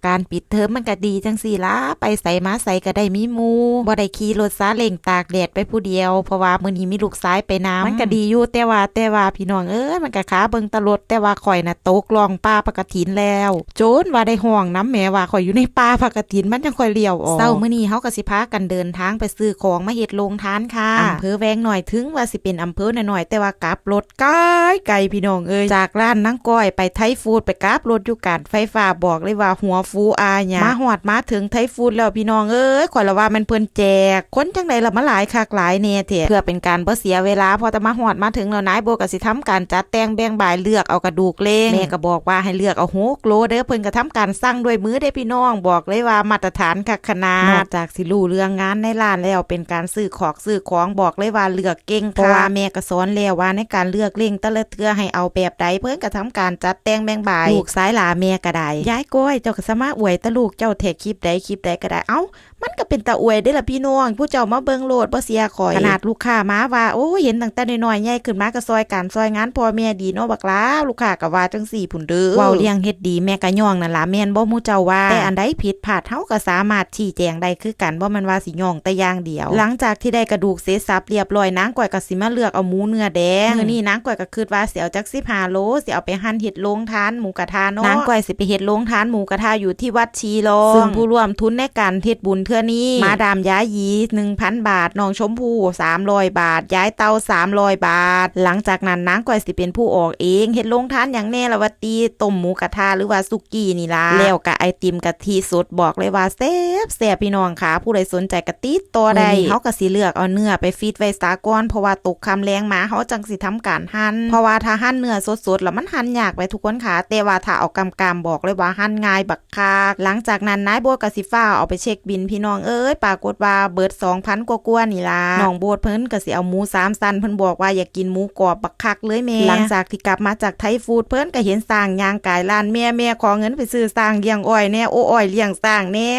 ການປິດເທີມມັນກະດີຈັ່ງຊີ້ລະ ໄປໃສມາໃສກະໄດ້ມີໝູ່ ບໍ່ໄດ້ຂີ່ລົດຊາເລັ້ງຕາກແດດໄປຜູ້ດຽວ ເພາະວ່າມື້ນີ້ມີລູກຊາຍໄປນຳ ມັນກະດີຢູ່ ແຕ່ວ່າ ແຕ່ວ່າພີ່ນ້ອງເອີຍ ມັນກະຄາເບິ່ງແຕ່ລົດ ແຕ່ວ່າຂ້ອຍນະຕົກລ່ອງປ່າຜັກກະຖິນແລ້ວ ຈົນວ່າໄດ້ຮ້ອງນຳແໝ່ວ່າຂ້ອຍຢູ່ໃນປ່າຜັກກະຖິນ ມັນຈັ່ງຄ່ອຍລ້ຽວອອກ. ເຊົ້າມື້ນີ້ເຮົາກະຊິພາກັນເດີນທາງໄປຊື້ຂອງມາເຮັດໂຮງທານຄ່ະ ອຳເພີແວງນ້ອຍ ເຖິງວ່າຊິເປັນອຳເພີນ້ອຍໆ ແຕ່ວ່າກັບລົດ ໄກໆ ພີ່ນ້ອງເອີຍ ຈາກຮ້ານນາງກ້ອຍໄປໄທຟູດ ໄປກັບລົດຢູ່ການໄຟຟ້າ ບອກເລີຍວ່າຫົວຟູອາຍາ ມາຮອດມາເຖິງໄທຟູດແລ້ວພີ່ນ້ອງເອີຍ ຂ້ອຍລະວ່າແມ່ນເພິ່ນແຈກ ຄົນຈັ່ງໃດລະມາຫຼາຍຄັກຫຼາຍແນ່ແທ້. ເພື່ອເປັນການບໍ່ເສຍເວລາ ພໍແຕ່ມາຮອດມາເຖິງແລ້ວ ນາຍໂບກະຊິທຳການຈັດແຕ່ງແບ່ງບາຍ ເລືອກເອົາກະດູກເລ້ງ ແມ່ກະບອກວ່າໃຫ້ເລືອກເອົາຫົກໂລເດີ ເພິ່ນກະທຳການຊັ່ງດ້ວຍມືເດ້ພີ່ນ້ອງ ບອກເລີຍວ່າມາດຕະຖານຄັກຂະໜາດ. ນອກຈາກຊິຮູ້ເລື່ອງງານໃນຮ້ານແລ້ວ ເປັນການຊື້ຂອກຊື້ຂອງ ບອກເລີຍວ່າເລືອກ ເກັ່ງ ເພາະວ່າແມ່ກະສອນແລ້ວວ່າໃນການເລືອກເລັ່ງແຕ່ລະເທື່ອໃຫ້ເອົາແບບໃດ ເພິ່ນກະທຳການຈັດແຕ່ງແບ່ງບາຍ ລູກຊາຍຫຼ້າແມ່ກະໄດ້ ຍາຍກ້ອຍ ເຈົ້າກະສາມາດອວຍແຕ່ລູກເຈົ້າແທ້ ຄລິບໃດຄລິບໃດກະໄດ້ ເອົ້າ ມັນກະເປັນຕາອວຍເດ້ລະພີ່ນ້ອງ ຜູ້ເຈົ້າມາເບິ່ງໂລດ ບໍ່ເຊື່ອຂ້ອຍ ຂະໜາດລູກຄ້າມາວ່າ ໂອ້ຍ ເຫັນຕັ້ງແຕ່ນ້ອຍໆ ໃຫຍ່ຂຶ້ນມາກະຊ່ອຍການຊ່ອຍງານພໍ່ແມ່ດີເນາະບັກຫຼ້າ ລູກຄ້າກະວ່າຈັ່ງຊີ້ພຸ້ນເດີ ເວົ້າເລື່ອງເຮັດດີແມ່ກະຍ້ອງນັ້ນລະ ແມ່ນບໍ່ໝູ່ເຈົ້າວ່າ ແຕ່ອັນໃດຜິດພາດ ເຮົາກະສາມາດຊີ້ແຈງໄດ້ຄືກັນ ບໍ່ແມ່ນວ່າຊິຍ້ອງແຕ່ຢ່າງດຽວ. ຫຼັງຈາກທີ່ໄດ້ກະດູກເສັດສັບລຽບລ້ອຍ ນາງກ້ອຍກະຊິມາເລືອກເອົາໝູເນື້ອແດງ ມື້ນີ້ນາງກ້ອຍກະຄຶດວ່າຊິເອົາຈັກສິບຫ້າໂລ ຊິເອົາໄປຫັ່ນເຮັດໂຮງທານໝູກະທະເນາະ ນາງກ້ອຍຊິໄປເຮັດໂຮງທານໝູກະທະຢູ່ທີ່ວັດຊີລອງ ຊຶ່ງຜູ້ຮ່ວມທຶນໃນການເຮັດບຸນເທື່ອນີ້ ມາດາມຢາຢີໜຶ່ງພັນບາດ ນ້ອງຊົມພູສາມຮ້ອຍບາດ ຍາຍເຕົ່າສາມຮ້ອຍບາດ ຫຼັງຈາກນັ້ນນາງກ້ອຍຊິເປັນຜູ້ອອກເອງ ເຮັດໂຮງທານຫຍັງແນ່ລະວ່າຕິ ຕົ້ມໝູກະທະ ຫຼືວ່າສຸ ກີ້ນີ້ລະ ແລ້ວກະໄອຕິມກະທິສົດ ບອກເລີຍວ່າແຊບໆ ພີ່ນ້ອງຂາ ຜູ້ໃດສົນໃຈກະຕິດຕໍ່ໄດ້. ມື້ນີ້ເຮົາກະຊິເລືອກເອົາເນື້ອໄປຟິດໄວ້ສາກ່ອນ ເພາະວ່າຕົກຄ່ຳແລງມາເຮົາຈັ່ງຊິທຳການຫັ່ນ ເພາະວ່າຖ້າຫັ່ນເນື້ອສົດໆລະມັນຫັ່ນຍາກໄວທຸກຄົນຂາ ແຕ່ວ່າຖ້າເອົາກຳໆ ບອກເລີຍວ່າຫັ່ນງ່າຍບັກຄັກ. ຫຼັງຈາກນັ້ນນາຍໂບດກະຊິຟ້າວເອົາໄປເຊັກບິນ ພີ່ນ້ອງເອີຍ ປາກົດວ່າເບິດສອງພັນກວ່າໆນີ້ລະ ນ້ອງໂບດເພິ່ນກະຊິເອົາໝູສາມຊັ້ນ ເພິ່ນບອກວ່າຢາກກິນໝູກອບບັກຄັກເລີຍແມ່. ຫຼັງຈາກທີ່ກັບມາຈາກໄທຟູດ ເພິ່ນກະເຫັນຊ້າງຍ່າງກາຍລ້ານ ແມ່ ແມ່ ຂໍເງິນໄປຊື້ຊ້າງລ້ຽງອ້ອຍແນ່ ໂອ້ ອ້ອຍລ້ຽງຊ້າງແນ່